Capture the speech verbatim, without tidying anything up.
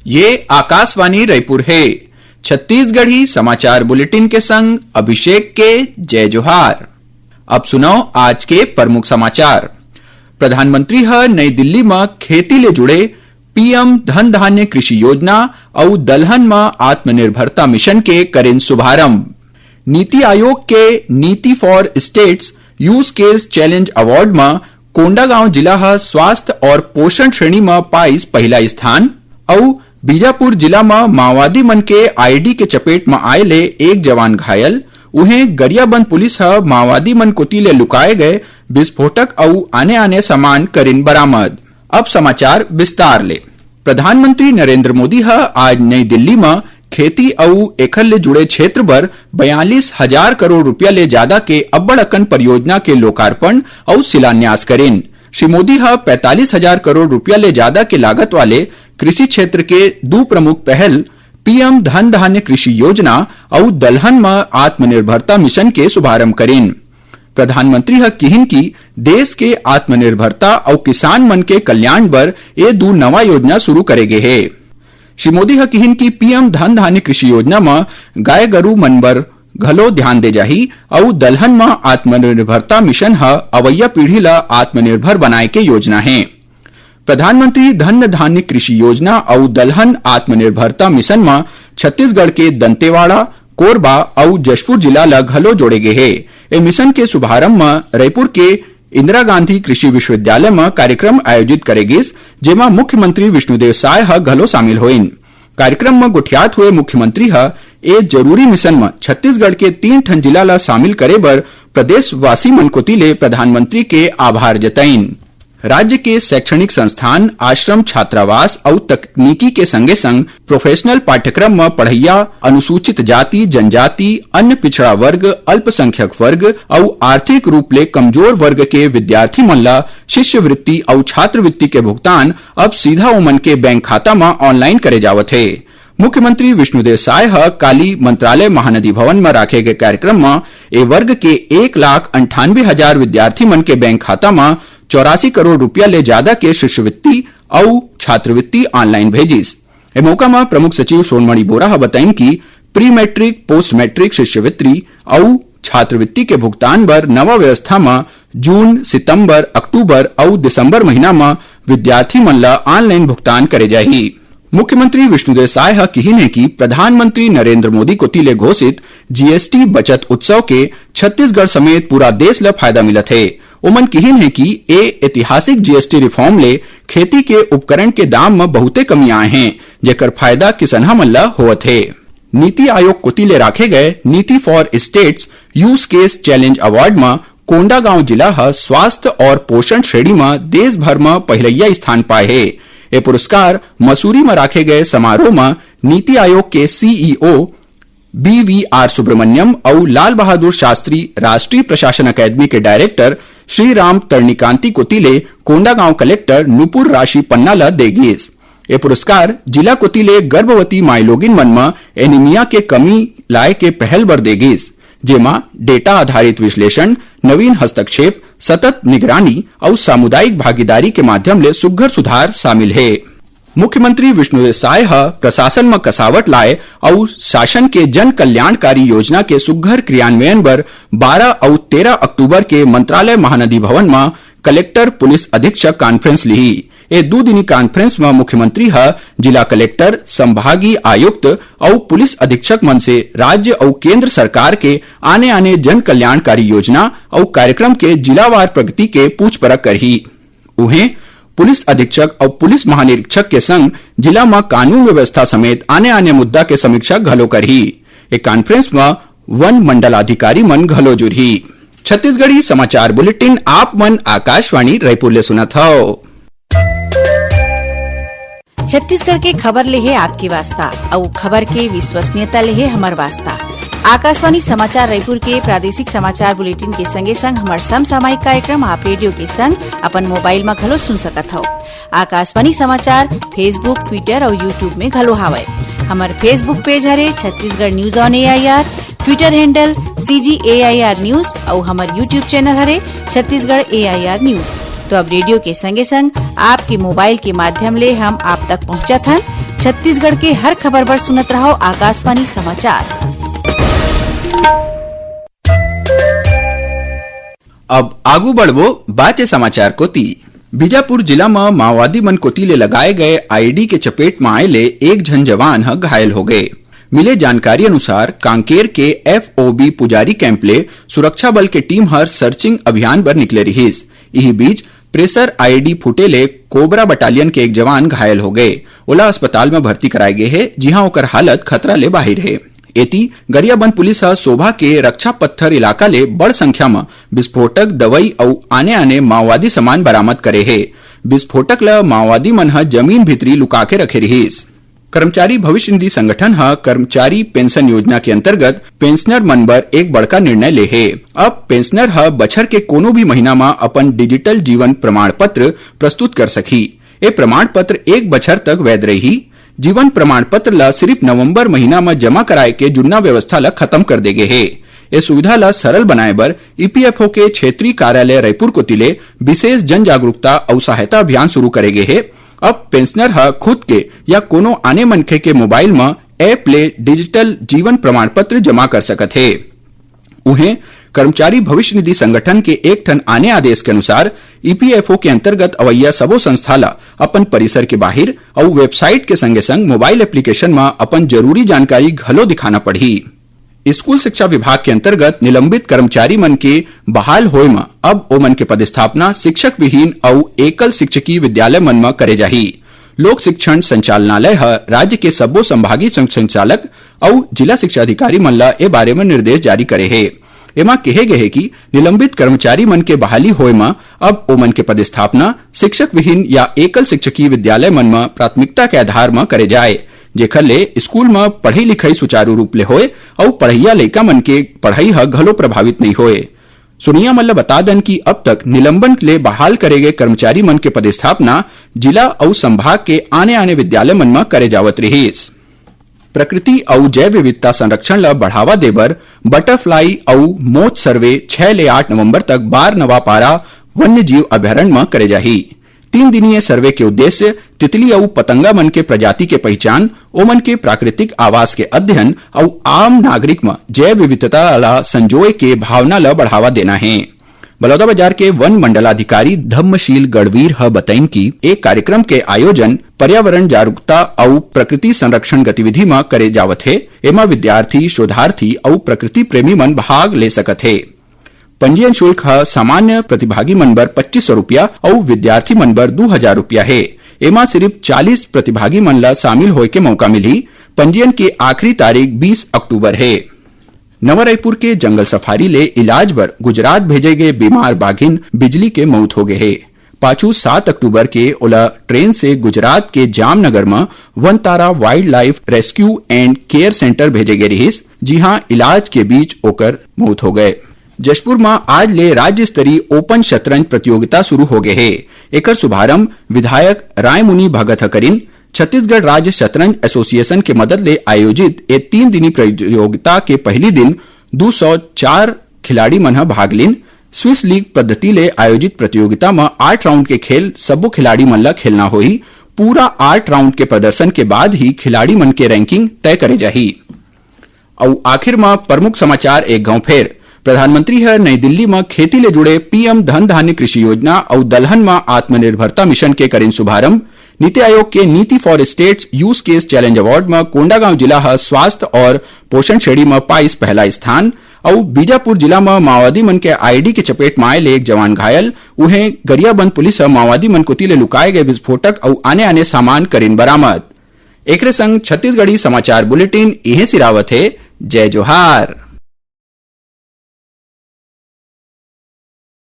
ये आकाशवाणी रायपुर हे। छत्तीसगढ़ी समाचार बुलेटिन के संग अभिषेक के जय जोहार। अब सुनव आज के प्रमुख समाचार। प्रधानमंत्री ह नई दिल्ली म खेती ले जुड़े पीएम धन धान्य कृषि योजना अउ दलहन म आत्मनिर्भरता मिशन के करेन शुभारंभ। नीति आयोग के नीति for states use case challenge award म कोंडागांव जिला ह स्वास्थ्य और पोषण श्रेणी म पाइस पहिला स्थान, अउ बीजापुर जिला म माओवादी मन के आईईडी के चपेट म आए ले एक जवान घायल। उहें, गरियाबंद पुलिस ह माओवादी मन कोति ले लुकाए गए विस्फोटक अउ आने-आने सामान करिन बरामद। अब समाचार विस्तार ले। प्रधानमंत्री नरेंद्र मोदी ह आज नई दिल्ली म खेती अउ एखर ले जुड़े क्षेत्र बर बयालीस हजार करोड़ रुपया ले जादा के अब्बड़ अकन परियोजना के लोकार्पण अउ शिलान्यास करिन। श्री मोदी ह पैंतालीस हजार करोड़ रुपया ले जादा के लागत वाले कृषि क्षेत्र के दू प्रमुख पहल पीएम धन धान्य कृषि योजना अउ दलहन म आत्मनिर्भरता मिशन के शुभारंभ करिन। प्रधानमंत्री ह किहिन कि देश के आत्मनिर्भरता अउ किसान मन के कल्याण बर ए दू नवा योजना शुरू करे गे हे। श्री मोदी ह किहिन कि पीएम धन धान्य कृषि योजना म गाय गरू मन बर घलो ध्यान दे जाही अउ दलहन म आत्मनिर्भरता मिशन ह अवइया पीढ़ी ल आत्मनिर्भर बनाए के योजना हे। प्रधानमंत्री धन धान्य कृषि योजना अउ दलहन आत्मनिर्भरता मिशन म छत्तीसगढ़ के दंतेवाड़ा, कोरबा अउ जशपुर जिला ल घलो जोड़े गे हे। ए मिशन के शुभारंभ म रईपुर के इंदिरा गांधी कृषि विश्वविद्यालय म कार्यक्रम आयोजित करे गिस, जेमा मुख्यमंत्री विष्णुदेव साय ह घलो शामिल होइन। कार्यक्रम म गोठियात हुए मुख्यमंत्री ह ए जरूरी मिशन म छत्तीसगढ़ के तीन ठन जिला ल शामिल करे बर प्रदेशवासी मन कोति ले प्रधानमंत्री के आभार जताइन। राज्य के शैक्षणिक संस्थान, आश्रम, छात्रावास अउ तकनीकी के संगे-संग प्रोफेशनल पाठ्यक्रम म पढ़इया अनुसूचित जाति, जनजाति, अन्य पिछड़ा वर्ग, अल्पसंख्यक वर्ग अउ आर्थिक रूप ले कमजोर वर्ग के विद्यार्थी मन ल शिष्यवृत्ति अउ छात्रवृत्ति के भुगतान अब सीधा ओमन के बैंक खाता म ऑनलाइन करे जावत हे। मुख्यमंत्री विष्णुदेव साय ह काली मंत्रालय महानदी भवन म राखे गए कार्यक्रम म ए वर्ग के एक लाख अंठानवे हजार विद्यार्थी मन के बैंक खाता म चौरासी करोड़ रुपया ले जादा के शिष्यवृत्ति अउ छात्रवृत्ति ऑनलाइन भेजिस। ए मौका म प्रमुख सचिव सोनमणि बोरा ह बताइन कि प्री मैट्रिक, पोस्ट मैट्रिक शिष्यवृत्ति अउ छात्रवृत्ति के भुगतान बर नवा व्यवस्था म जून, सितंबर, अक्टूबर अउ दिसंबर महीना म विद्यार्थी मन ल ऑनलाइन भुगतान करे जाही। मुख्यमंत्री विष्णुदेव साय ह किहिन हे कि प्रधानमंत्री नरेंद्र मोदी कोति ले घोषित जीएसटी बचत उत्सव के छत्तीसगढ़ समेत पूरा देश ल फायदा मिलत हे। ओमन किहिन हे कि ए ऐतिहासिक जीएसटी रिफॉर्म ले खेती के उपकरण के दाम म बहुते कमी आए हे, जेकर फायदा किसनहा मन ल होवत हे। नीति आयोग कोति ले राखे गए नीति for states use case challenge award म कोंडागांव जिला ह स्वास्थ्य और पोषण श्रेणी म देश भर म पहिलइया स्थान पाए हे। ए पुरस्कार मसूरी म राखे गए समारोह म नीति आयोग के सीईओ बीवीआर सुब्रमण्यम अउ लाल बहादुर शास्त्री राष्ट्रीय प्रशासन अकादमी के डायरेक्टर श्री राम तरणिकांति कोति ले कोंडागांव कलेक्टर नुपुर राशि पन्ना ल दे गिस। ए पुरस्कार जिला कोति ले गर्भवती माईलोगिन मन म एनीमिया के कमी लाए के पहल बर दे गिस, जेमा डेटा आधारित विश्लेषण, नवीन हस्तक्षेप, सतत निगरानी अउ सामुदायिक भागीदारी के माध्यम ले सुग्घर सुधार शामिल हे। मुख्यमंत्री विष्णुदेव साय ह प्रशासन म कसावट लाए अउ शासन के जन कल्याणकारी योजना के सुग्घर क्रियान्वयन बर बारह अउ तेरह अक्टूबर के मंत्रालय महानदी भवन म कलेक्टर पुलिस अधीक्षक कॉन्फ्रेंस लिही। ए दू दिनी कॉन्फ्रेंस म मुख्यमंत्री ह जिला कलेक्टर, संभागीय आयुक्त अउ पुलिस अधीक्षक मन से राज्य अउ केंद्र सरकार के आने-आने जन कल्याणकारी योजना अउ कार्यक्रम के जिलावार प्रगति के पूछ परख करही। उहें, पुलिस अधीक्षक अउ पुलिस महानिरीक्षक के संग जिला म कानून व्यवस्था समेत आने-आने मुद्दा के समीक्षा घलो करही। ए कॉन्फ्रेंस म वन मंडलाधिकारी मन घलो जुरही। छत्तीसगढ़ी समाचार बुलेटिन आप मन आकाशवाणी रायपुर ले सुनत हव। छत्तीसगढ़ के खबर ले हे आपके वास्ता, अउ खबर के विश्वसनीयता ले हे हमर वास्ता। आकाशवाणी समाचार रायपुर के प्रादेशिक समाचार बुलेटिन के संगे संग हमर समसामयिक कार्यक्रम आप रेडियो के संग अपन मोबाइल म घलो सुन सकत हव। आकाशवाणी समाचार Facebook, Twitter अउ YouTube में घलो हावय। हमर Facebook पेज हरे Chhattisgarh news on AIR, Twitter handle CG AIR news अउ हमर YouTube चैनल हरे छत्तीसगढ़ एआईआर न्यूज। तो अब रेडियो के संगे संग आपके मोबाइल के माध्यम ले हम आप तक पहुंचत हन। छत्तीसगढ़ के हर खबर बर सुनत रहव आकाशवाणी समाचार। अब आगू बढ़बो बाचे समाचार कोति। बीजापुर जिला म माओवादी मन कोति ले लगाए गए आईईडी के चपेट म आए ले एक झन जवान ह घायल हो गए। मिले जानकारी अनुसार, कांकेर के एफओबी पुजारी कैंप ले सुरक्षा बल के टीम हर सर्चिंग अभियान बर निकले रिहिस। इही बीच, प्रेशर आईईडी फूटे ले कोबरा बटालियन के एक जवान घायल हो गए। ओला अस्पताल म भर्ती कराए गे हे, जिहां ओकर हालत खतरा ले बाहिर हे। एती, गरियाबंद पुलिस ह सोभा के रक्षा पत्थर इलाका ले बड़ संख्या म विस्फोटक, दवई अउ आने-आने माओवादी सामान बरामद करे हे। विस्फोटक ल माओवादी मन ह जमीन भीतरी लुका के रखे रिहिस। कर्मचारी भविष्य निधि संगठन ह कर्मचारी पेंशन योजना के अंतर्गत पेंशनर मन बर एक बड़का निर्णय ले हे। अब पेंशनर ह बछर के कोनो भी महीना म अपन डिजिटल जीवन प्रमाण पत्र प्रस्तुत कर सकही। ए प्रमाण पत्र एक बछर तक वैध रही। जीवन प्रमाण पत्र ल सिर्फ नवंबर महीना म जमा कराए के जुन्ना व्यवस्था ल खत्म कर दे गे हे। ए सुविधा ल सरल बनाए बर ईपीएफओ के क्षेत्रीय कार्यालय रायपुर कोति ले विशेष जन जागरूकता अउ सहायता अभियान शुरू करे गे हे। अब पेंशनर ह खुद के या कोनो आने मनखे के मोबाइल म ऐप ले डिजिटल जीवन प्रमाण पत्र जमा कर सकत हे। उहें, कर्मचारी भविष्य निधि संगठन के एक ठन आने आदेश के अनुसार, ईपीएफओ के अंतर्गत अवैया सबो संस्था ल अपन परिसर के बाहिर अउ वेबसाइट के संगे संग मोबाइल एप्लीकेशन म अपन जरूरी जानकारी घलो दिखाना पड़ही। स्कूल शिक्षा विभाग के अंतर्गत निलंबित कर्मचारी मन के बहाल होए म अब ओमन के पदस्थापना शिक्षक विहीन अउ एकल शिक्षकी विद्यालय मन म करे जाही। लोक शिक्षण संचालनालय ह राज्य के सब्बो संभागीय शिक्षा संचालक अउ जिला शिक्षा अधिकारी मन ल ए बारे म निर्देश जारी करे हे। एमा केहे गे हे कि निलंबित कर्मचारी मन के बहाली होए म अब ओमन के पदस्थापना शिक्षक विहीन या एकल शिक्षकी विद्यालय मन म प्राथमिकता के आधार म करे जाए, जेखर ले स्कूल म पढ़ई लिखई सुचारू रूप ले होए अउ पढ़इया लइका मन के पढ़ई ह घलो प्रभावित नइ होए। सुनइया मन ल बता दन कि अब तक निलंबन ले बहाल करे गए कर्मचारी मन के पदस्थापना जिला अउ संभाग के आने-आने विद्यालय मन म करे जावत रिहिस। प्रकृति अउ जैव विविधता संरक्षण ल बढ़ावा देबर बटरफ्लाई अउ मोथ सर्वे छह ले आठ नवंबर तक बार नवापारा वन्य जीव अभयारण्य म करे जाही। तीन दिनी ये सर्वे के उद्देश्य तितली अउ पतंगा मन के प्रजाति के पहिचान, ओमन के प्राकृतिक आवास के अध्ययन अउ आम नागरिक म जैव विविधता ला संजोए के भावना ला बढ़ावा देना हे। बलौदाबाजार के वन मंडलाधिकारी धम्मशील गढ़वीर ह बतइन कि ए कार्यक्रम के आयोजन पर्यावरण जागरूकता अउ प्रकृति संरक्षण गतिविधि म करे जावत हे। एमा विद्यार्थी, शोधार्थी अउ प्रकृति प्रेमी मन भाग ले सकत हे। पंजीयन शुल्क ह सामान्य प्रतिभागी मन बर पच्चीस सौ रुपया अउ विद्यार्थी मन बर दू हजार रुपया हे। एमा सिर्फ चालीस प्रतिभागी मन ला शामिल होए के मौका मिलही। पंजीयन के आखिरी तारीख बीस अक्टूबर हे। नवा रायपुर के जंगल सफारी ले इलाज बर गुजरात भेजे गए बीमार बाघिन बिजली के मौत हो गए हे। पाछू सात अक्टूबर के ओला ट्रेन से गुजरात के जामनगर म Vantara wildlife rescue and care centre भेजे गए रिहिस, जिहां इलाज के बीच ओकर मौत हो गए। जशपुर म आज ले राज्य स्तरीय ओपन शतरंज प्रतियोगिता शुरू हो गए हे। एकर शुभारंभ विधायक रायमुनि भगत ह करिन। छत्तीसगढ़ राज्य शतरंज एसोसिएशन के मदद ले आयोजित ए तीन दिनी प्रतियोगिता के पहली दिन दू सौ चार खिलाड़ी मन ह भाग लीन। स्विस लीग पद्धति ले आयोजित प्रतियोगिता म आठ राउंड के खेल सब्बो खिलाड़ी मन ल खेलना होही। पूरा आठ राउंड के प्रदर्शन के बाद ही खिलाड़ी मन के रैंकिंग तय करे जाही। अउ आखिर म प्रमुख समाचार एक घांव फेर। प्रधानमंत्री ह नई दिल्ली म खेती ले जुड़े पीएम धन धान्य कृषि योजना अउ दलहन म आत्मनिर्भरता मिशन के करिन शुभारंभ। नीति आयोग के नीति for states use cash challenge award म कोंडागांव जिला ह स्वास्थ्य और पोषण श्रेणी म पाइस पहला स्थान। अउ बीजापुर जिला म माओवादी मन के आईडी के चपेट म आए ले एक जवान घायल। उहें, गरियाबंद पुलिस ह माओवादी मन कोति ले लुकाए गए विस्फोटक अउ आने-आने सामान करिन बरामद। एकरे संग छत्तीसगढ़ी समाचार बुलेटिन इहें सिरावत हे। जय जोहार।